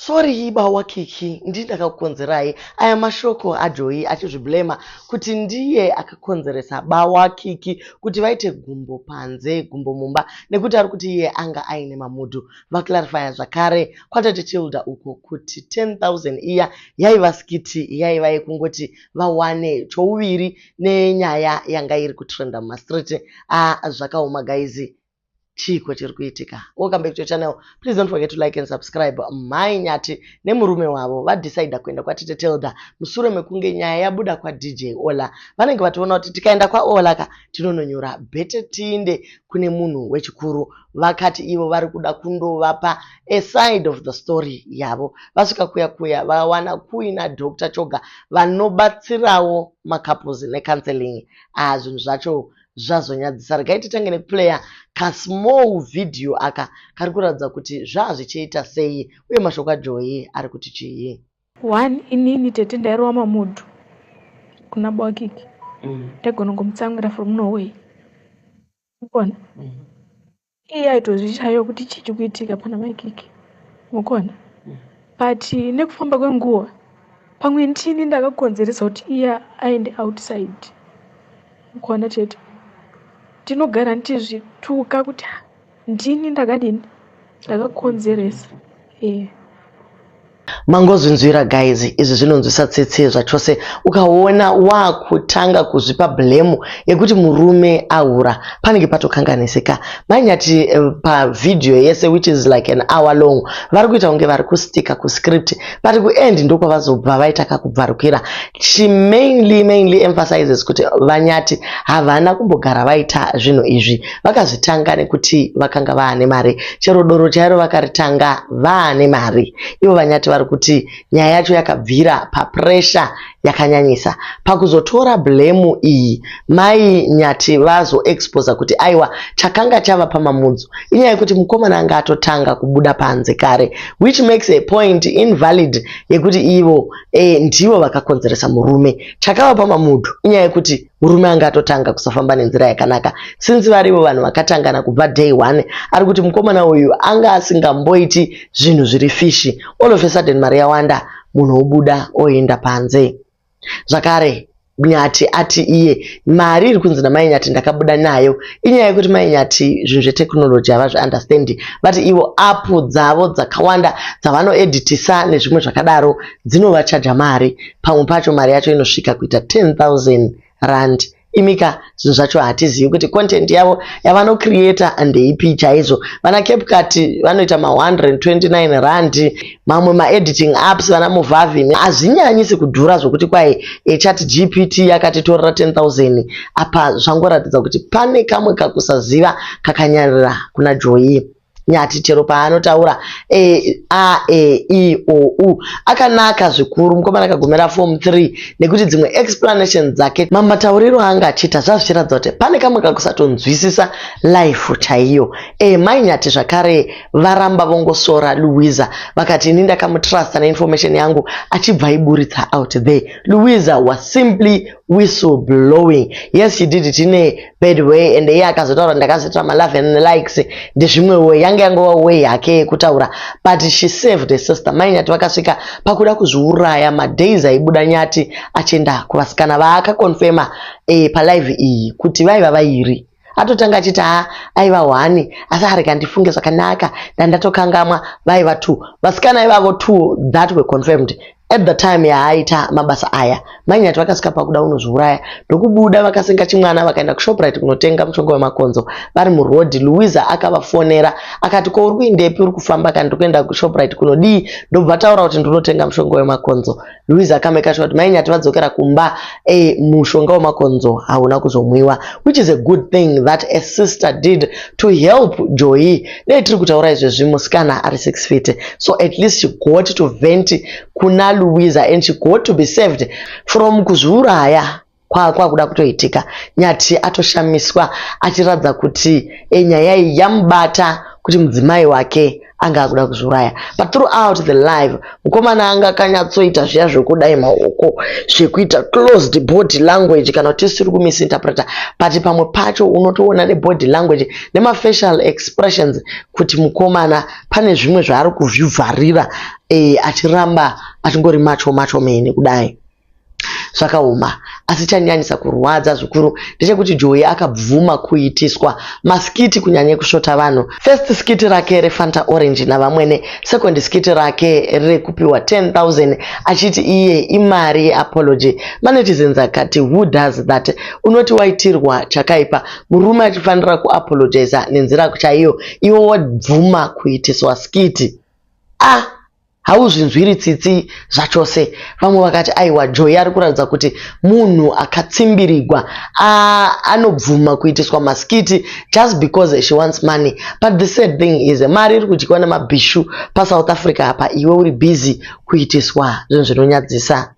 Sorry bawa Kiki, ndini ndakakukonzerai. Aya mashoko aJoyi achizviblema kuti ndiye akakonzeresa bawa Kiki kuti vaite gumbo panze gumbo mumba nekuti ari kuti iye anga aine mamudhu. Vaclarifya zvakare kwaTete Tilda uko kuti 10,000 iya yaiva skiti, yaiva yekungoti vawane chouviri nenyaya yanga iri kutrenda mumastreet. Ah, zvakaoma guys. Chiiko chiri kuitika? Welcome back to your channel. Please don't forget to like and subscribe. Mai Nyati nemurume wavo vadecida kuenda kwaTete Tilda mushure mekunge nyaya yabuda kwaDJ Ola. Vanenge vatoona kuti tikaenda kwaOla ka tinononyora, better tiinde kune munhu wechikuru. Vakati ivo vari kuda kundovapa a side of the story yavo. Vasvika kuya kuya vawana kuina Dr Choga vanobatsirawo macouples necounseling. Ah, zvinhu zvacho zvazonyadzisa. Regai titange nekuplaya kasmall video aka kari kuratidza kuti zvazvichiita sei uye mashoko aJoyi ari kuti chii. One, inini tete ndairova mamudhu kuna bwakiki. Ndaigona kungomutsamwira from nowhere, mukona. Iye aitozvishayiwa kuti chii chikuitika pana maikiki, mukona. But nekufamba kwenguva, pamwe ndini ndakakonzeresa kuti iye aende outside, mukona. Tete, ndinogara ndichizvituka kuti ndini ndakadini, ndakakonzeresa e. Mangozvinzwira guys, izvi zvinonzwisa tsitsi zvachose. Ukaona wakutanga kuzvipa blame yekuti murume ahura, panenge patokanganisika. Manyati pavhidhiyo yese, which is like an hour long, vari kuita kunge vari kustika kuscript, but kuend ndokwavazobva vaita kakubvarukira. She mainly emphasizes kuti vanyati havana kumbogara vaita zvinhu izvi, vakazvitanga nekuti vakanga vaane mari. Chero doro chairo vakaritanga vaane mari. Ivo vanyati vari kuti nyaya yacho yakabvira papressure yakanyanyisa. Pakuzotora blame iyi, mai Nyati vazoexposa kuti aiwa, chakanga chava pamamudzu inyaya yekuti mukomana anga atotanga kubuda panze kare, which makes a point invalid yekuti ivo ndivo vakakonzeresa murume. Chakava pamamudhu inyaya yekuti murume anga atotanga kusafamba nenzira yakanaka, since varivo vanhu vakatangana kubva day one. Ari kuti mukomana uyu anga asingamboiti zvinhu zviri fishy. All of a sudden mari yawanda, munhu obuda oenda panze. Zvakare Nyati ati iye mari iri kunzi namai Nyati ndakabuda nayo inyaya yekuti mai Nyati zvinhu zvetechnology havazviunderstandi. Vati ivo app dzavo dzakawanda dzavanoeditisa nezvimwe zvakadaro dzinovachaja mari, pamwe pacho mari yacho inosvika kuita 10,000 rand. Imika, zvinhu zvacho hatizivi kuti content yavo yavanocreata ndeipi chaizvo. Vana CapCut vanoita ma129 rand, mamwe maediting apps vana Movavi hazvinyanyisi kudhura zvokuti kwai Chat GPT yakatitorera 10,000 apa. Zvangoratidza kuti pane kamwe kakusaziva kakanyarira kuna Joyi Nyati. Chero paanotaura e, a e i o u akanaka zvikuru. Mukomana akagumira form 3, nekuti dzimwe explanation dzake, mamatauriro anga achiita, zvazvichiratidza kuti pane kamwe kakusatonzwisisa life chaiyo. Mai Nyati zvakare varamba vongosora Louisa. Vakati, "Ini ndakamutrusta neinformation yangu, achibva iburitsa out there." Louisa was simply whistle blowing. Yes, she did it in a bad way, and iye akazotaura, "Ndakazoita malove and likes." Ndezvimwewo, yange yangova way yake yekutaura, but she saved a sister. Mai Nyati vakasvika pakuda kuzviuraya madays aibuda Nyati achienda kuvasikana vaakakonfema palive iyi kuti vaiva vairi. Atotanga achiti, "Ha, aiva one, asi arega ndifunge zvakanaka, ndandatokangamwa, vaiva two." Vasikana ivavo two that were confirmed at the time yaaita mabasa aya. Mainyati vakasvika pakuda unozviuraya, ndokubuda vakasenga chimwana, vakaenda kuShoprite kunotenga mushonga wemakonzo. Vari murodhi, Louisa akavafonera akati, "Ko, uri kuindepi? Uri kufamba kana ndiri kuenda kuShoprite kunodii?" Ndobva taura kuti, "Ndinotenga mushonga wemakonzo." Louisa akameka sure kuti mainyati vadzokera kumba. Mushonga wemakonzo hauna kuzomwiwa, which is a good thing that a sister did to help Joy. Nei tiri kutaura izvezvi, musikana ari 6 feet, so at least she got to vent kuna Louisa and she got to be saved from kuzviuraya kwakuda kutoitika. Nyati atoshamiswa achiratidza kuti nyaya iyi yamubata, kuti mudzimai wake anga akuda kuzviuraya. But throughout the live, mukomana anga akanyatsoita zviya zvekudai maoko, zvekuita closed body language, kana kuti tisiri kumisinterpreta, but pamwe pacho unotoona nebody language nemafacial expressions kuti mukomana pane zvimwe zvaari kuzvivharira. E, achiramba achingori macho macho mene kudai. Zvakaoma, asi chanyanyisa kurwadza zvikuru ndechekuti Joey akabvuma kuitiswa maskiti, kunyanya ekusvota vanhu. First skit rake reFanta Orange navamwene, second skit rake rekupiwa 10,000 achiti iye imari yeapology. Manetizens akati, "Who does that?" Unoti waitirwa chakaipa, murume achifanira kuapologiza nenzira chaiyo, iwe wabvuma kuitiswa skit. Ah, hauzvinzwiri tsitsi zvachose. Vamwe vakati, "Aiwa, Joy ari kuratidza kuti munhu akatsimbirigwa, anobvuma kuitiswa maskiti just because she wants money." But the sad thing is, mari iri kudyiwa nemabhishu paSouth Africa apa, iwe uri busy kuitiswa zvinhu zvinonyadzisa.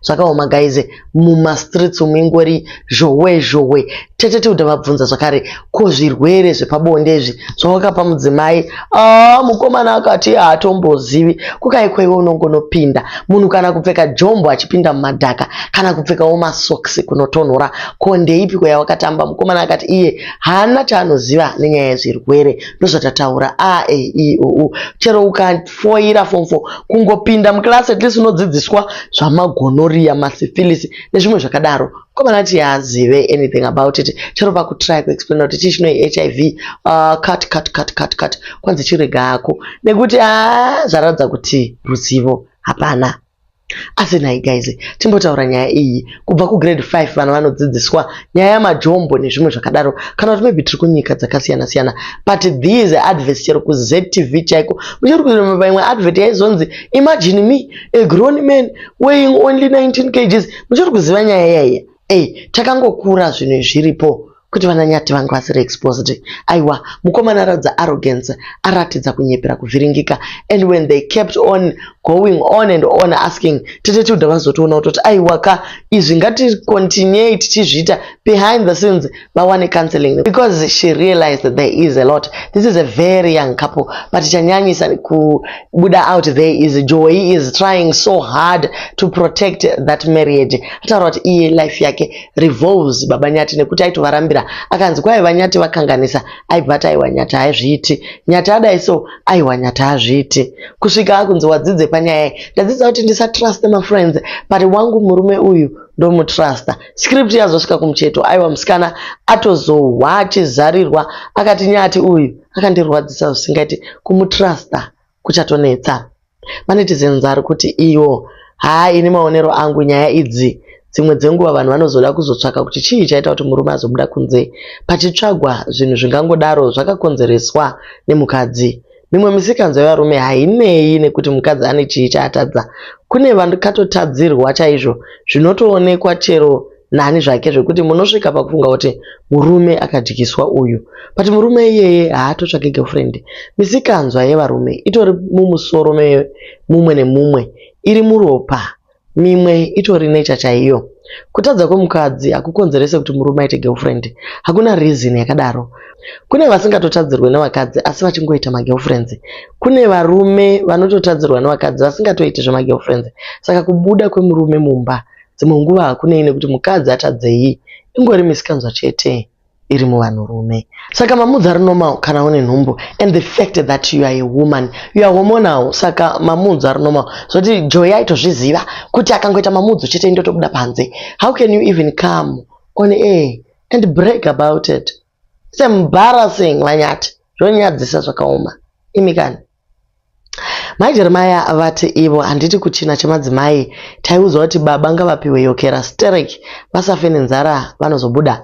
Zvakaoma guys, mumastreets umu ingori zhowe zhowe. Tete Tilda vabvunza zvakare, "Ko zvirwere zvepabonde izvi zvawakapa mudzimai?" A, mukomana akati haatombozivi. Kukaiko iwe unongonopinda munhu kana kupfeka jombo achipinda mumadhaka, kana kupfekawo masocks kunotonhora, ko ndeipiko yawakatamba? Mukomana akati iye haana chaanoziva nenyaya yezvirwere. Ndozvatataura a, e, i, o, u. Chero ukafoira form 4, kungopinda muclass at least unodzidziswa zvamagonorrhea, masyphilis nezvimwe zvakadaro. Mukomana ati haazive anything about it. Chero pakutry kuexplaina kuti chii chinoi HIV, cut cut cut cut cut, kwanzi chirega hako, nekuti aa, zvaratidza kuti ruzivo hapana. Asi nhai guys, timbotaura nyaya iyi kubva kugrade 5, vana vanodzidziswa nyaya yamajombo nezvimwe zvakadaro, kana kuti maybe tiri kunyika dzakasiyana siyana, but these adverts, chero kuZTV chaiko muchiri kuimwe advert yaizonzi, "Imagine me, a grown man weighing only 19 kgs." Muchiri kuziva nyaya iyaiya? Ei, takangokura zvinhu zviripo kuti vananyati vanga vasiri exposed. Aiwa, mukomana aratidza arrogance, aratidza kunyepera kuvhiringika. And when they kept on going on and on asking, Tete Tilda vazotoona kutoti, aiwa ka, izvi ngaticontinue tichizviita behind the scenes, vawane counseling, because she realized that there is a lot. This is a very young couple, but chanyanyisa kubuda out there is Joy is trying so hard to protect that marriage. Ataura kuti iye life yake revolves baba Nyati, nekuti aitovarambira, akanzi kwaiva Nyati vakanganisa, aibva ati, "Aiwa, Nyati haizviiti, Nyati adai so, aiwa, Nyati hazviiti," kusvika akunzi, "Wadzidze panyaya iyi?" "Ndadzidza kuti ndisatrust mafriends, but wangu murume uyu ndomutrusta." Script yazosvika kumucheto, aiwa, musikana atozohwa achizarirwa, akati, "Nyati uyu akandirwadzisa zvisingaiti, kumutrusta kuchatonetsa." Manetizens ari kuti iwo, haa, ini maonero angu, nyaya idzi dzimwe dzenguva vanhu vanozoda kuzotsvaka kuti chii chaita kuti murume azobuda kunze, pachitsvagwa zvinhu zvingangodaro zvakakonzereswa nemukadzi. Mimwe misikanzwa yevarume hainei nekuti mukadzi ane chii chaatadza. Kune vakatotadzirwa chaizvo zvinotoonekwa chero nani zvake, zvekuti munosvika pakufunga kuti murume akadyiswa uyu, but murume iyeye haatotsvaki girlfriend. Misikanzwa yevarume itori mumusoro memumwe nemumwe, iri muropa, mimwe itori nature chaiyo. Kutadza kwemukadzi hakukonzerese kuti murume aite girlfriend, hakuna reason yakadaro. Kune vasingatotadzirwe nevakadzi asi vachingoita magirlfriends. Kune varume vanototadzirwa nevakadzi vasingatoiti zvemagirlfriends. Saka kubuda kwemurume mumba dzimwe nguva hakunei nekuti mukadzi atadzei, ingori misikanzwa chete iri muvanhurume. Saka mamoods ari normal kana une nhumbu, and the fact that you are a woman, you are hormonal, saka mamoods ari normal. Zoti Joy aitozviziva kuti akangoita mamoods chete indotobuda panze. How can you even come on air and brag about it? It's embarrassing, vanyati, zvonyadzisa zvakaoma imi kani. Mai Jeremaya vati ivo, "Handiti kuchina chemadzimai taiudzwa kuti baba ngavapiwe yokera sterek, vasafe nenzara, vanozobuda.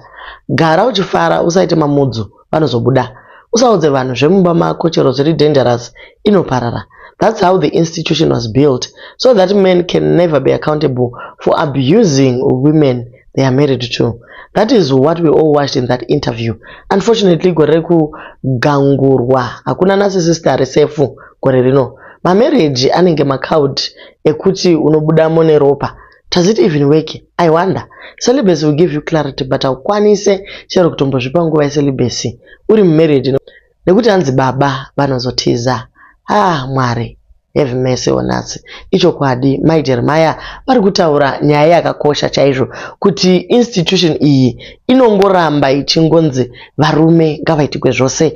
Gara uchifara, usaite mamoods, vanozobuda. Usaudze vanhu zvemumba mako, chero zviri dangerous, inoparara. That's how the institution was built, so that men can never be accountable for abusing women they are married to. That is what we all watched in that interview. Unfortunately, gore rekugangurwa hakuna narcissist ari safe gore rino. Mamarriage anenge macult ekuti unobudamo neropa. Does it even work? I wonder. Celibacy will give you clarity, but haukwanise chero kutombozvipa nguva yecelibacy uri mumarriage, nekuti hanzi baba vanozotiza. Ah, Mwari." Have mercy on us. Ichokwadi Mai Jeremiah vari kutaura nyaya yakakosha chaizvo kuti institution iyi inongoramba ichingonzi varume ngavaitikwe zvose.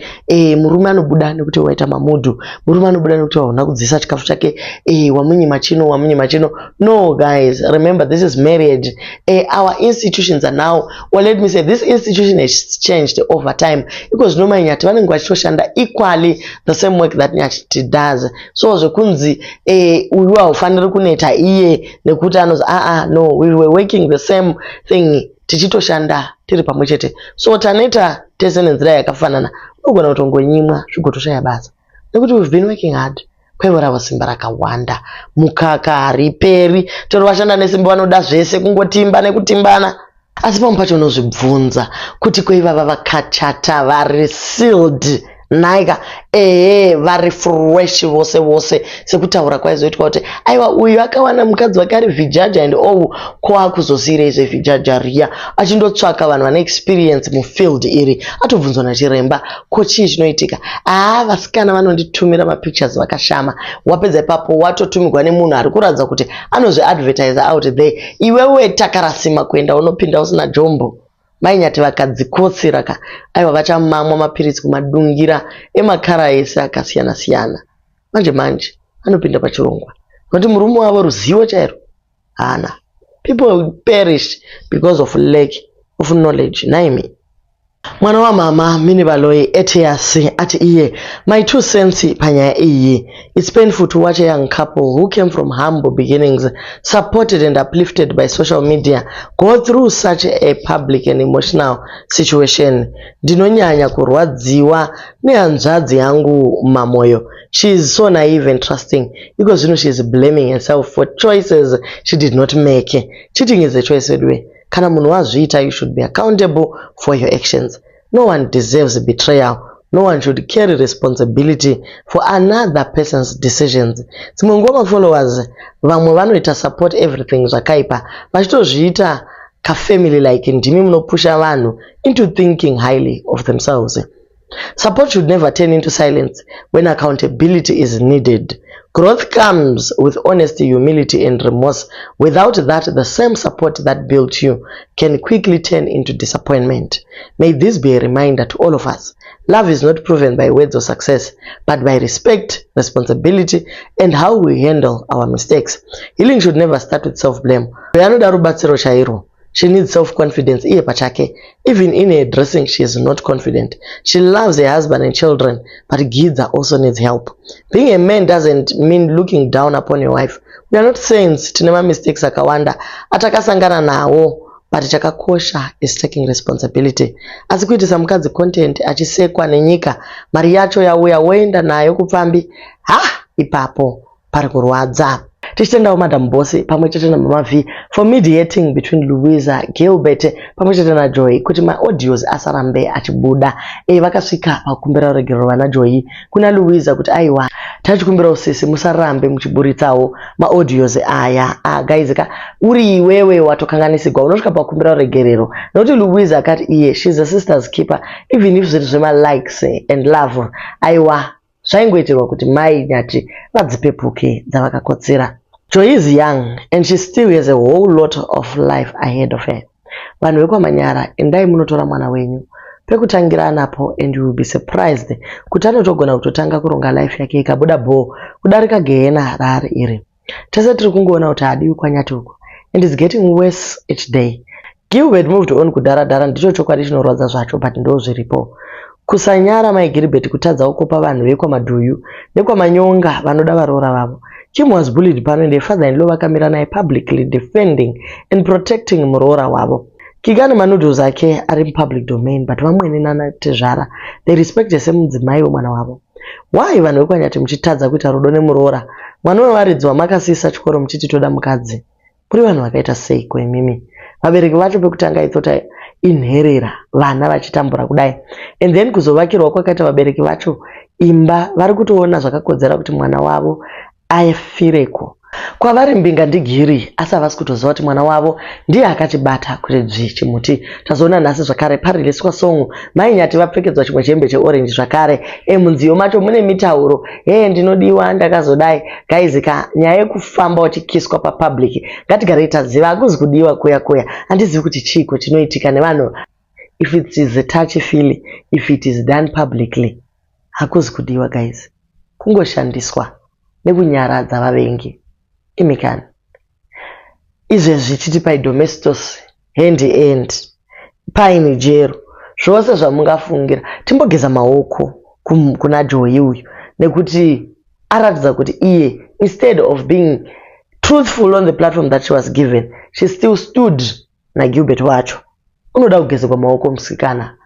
Murume anobuda nekuti waita mamudhu, murume anobuda nekuti hauna kudzisa chikafu chake, wamunyima chino, wamunyima chino. No guys, remember this is marriage. Our institutions are now, well, let me say this institution has changed over time. Iko zvino Mai Nyati vanenge vachitoshanda equally the same work that Nyati does. So zvekunzi uyu haufaniri kuneta iye nekuti anozi aa, no, we were working the same thing, tichitoshanda tiri pamwe chete. So taneta tese nenzira yakafanana. Unogona kutongonyimwa zvigotoshaya basa nekuti we've been working hard. Kwaivorava simba rakawanda, mukaka hariperi, toro vashanda nesimba, vanoda zvese, kungotimba nekutimbana. Asi pamwe pacho unozvibvunza kuti koivava vakachata vari sealed nhaika, ehe, vari fresh vose vose, sekutaura kwaizoitwa kuti aiwa, uyu akawana mukadzi wake ari vhijaja and all, ko akuzosiyirei zvevhijaja riya achindotsvaka vanhu vane experience mufield iri? Atobvunzwa nachiremba, ko chii chinoitika? Haa, vasikana vanonditumira mapictures vakashama. Wapedza ipapo watotumirwa nemunhu ari kuratidza kuti anozviadvertise out there. Iwewe takarasima kuenda unopinda usina jombo. Mainyati vakadzikotsera ka, aiwa, vachamamwa mapiritsi kumadungira emakara ese akasiyana siyana. Manje manje anopinda pachirongwa nokuti murume wavo ruzivo chairo haana. People perish because of lack of knowledge. Naimi mwana wamama Mini Baloyi Etias ati iye, "My two cents panyaya iyi: it's painful to watch a young couple who came from humble beginnings, supported and uplifted by social media, go through such a public and emotional situation. Ndinonyanya kurwadziwa nehanzvadzi yangu Mamoyo. She is so naive and trusting. Iko zvino she is blaming herself for choices she did not make. Cheating is a choice anyway. Kana munhu wazviita, you should be accountable for your actions. No one deserves betrayal. No one should carry responsibility for another person's decisions. Dzimwe nguva mafollowers vamwe vanoita support everything zvakaipa, vachitozviita kafamily, like ndimi munopusha vanhu into thinking highly of themselves. Support should never turn into silence when accountability is needed. Growth comes with honesty, humility and remorse. Without that, the same support that built you can quickly turn into disappointment. May this be a reminder to all of us: love is not proven by words or success, but by respect, responsibility and how we handle our mistakes. Healing should never start with self-blame. Anoda rubatsiro chairwo. She needs self-confidence iye pachake. Even in her dressing she is not confident. She loves her husband and children, but Gidza also needs help. Being a man doesn't mean looking down upon your wife. We are not saints, tine mamistakes akawanda atakasangana nawo, but chakakosha is taking responsibility. Asi kuitisa mukadzi content achisekwa nenyika, mari yacho yauya woenda nayo kupfambi, ha, ipapo pari kurwadza. Tichitendawo Madam Boss pamwe chete naMama V for mediating between Louisa, Gilbert pamwe chete naJoy kuti maaudios asarambe achibuda. Vakasvika pakukumbira ruregerero vana Joy kuna Louisa kuti aiwa, tachikumbirawo sisi, musarambe muchiburitsawo maaudios aya. Ah, guys ka, uri iwewe watokanganisigwa, unosvika pakukumbira ruregerero? Nokuti Louisa akati iye she's a sister's keeper, even if zviri zvemalikes and love, aiwa, zvaingoitirwa kuti Mai Nyati vadzipepuke dzavakakotsera. Joy is young and she still has a whole lot of life ahead of her. Vanhu vekwaManyara, endai munotora mwana wenyu pekutangira anapo, and you will be surprised kuti anotogona kutotanga kuronga life yake ikabuda bhoo kudarika gehena raari iri. Tese tiri kungoona kuti haadiwi kwaNyati uku, and is getting worse each day. Gilbert moved on kudhara-dhara, ndicho chokwadi chinorwadza zvacho, but ndo zviripo. Kusanyara Mai Gilbert kutadza kukopa vanhu vekwaMadhuyu nekwaManyonga vanoda varoora vavo. Kim was bullied pano and father in law vakamira naye publicly, defending and protecting muroora wavo. Kikani manoodles ake ari mupublic domain, but vamwene nanatezvara, they respect semudzimai wemwana wavo. Why vanhu vekwaNyati muchitadza kuita rudo nemuroora, mwana wevaridzi wamakasiyisa chikoro muchiti toda mukadzi? Muri vanhu vakaita seiko imimi? Vabereki vacho pekutanga itsota inherera, vana vachitambura kudai, and then kuzovakirwa kwakaita vabereki vacho imba, vari kutoona zvakakodzera kuti mwana wavo afireko. Kwavari mbinga ndigiri asi havasi kutoziva kuti mwana wavo ndiye akachibata kuti dzvi chimuti. Tazoona nhasi zvakare pariliswa song Mai Nyati vapfekedzwa chimwe chihembe cheorange zvakare. E munziyo macho mune mitauro. Hee ndinodiwa ndakazodai. Guys ka nyaya yekufamba uchikiswa papublic ngatigarei taziva hakuzi kudiwa kuya kuya. Handizivi kuti chiiko chinoitika nevanhu if it is a touchy feely if it is done publicly hakuzi kudiwa guys kungoshandiswa nekunyaradza vavengi imi kani izvezvi chitipai domestos hand end paini jero zvose zvamungafungira timbogeza maoko kuna Joyi uyu nekuti aratidza kuti iye instead of being truthful on the platform that she was given, she still stood naGilbert wacho. Unoda kugezekwa maoko musikana.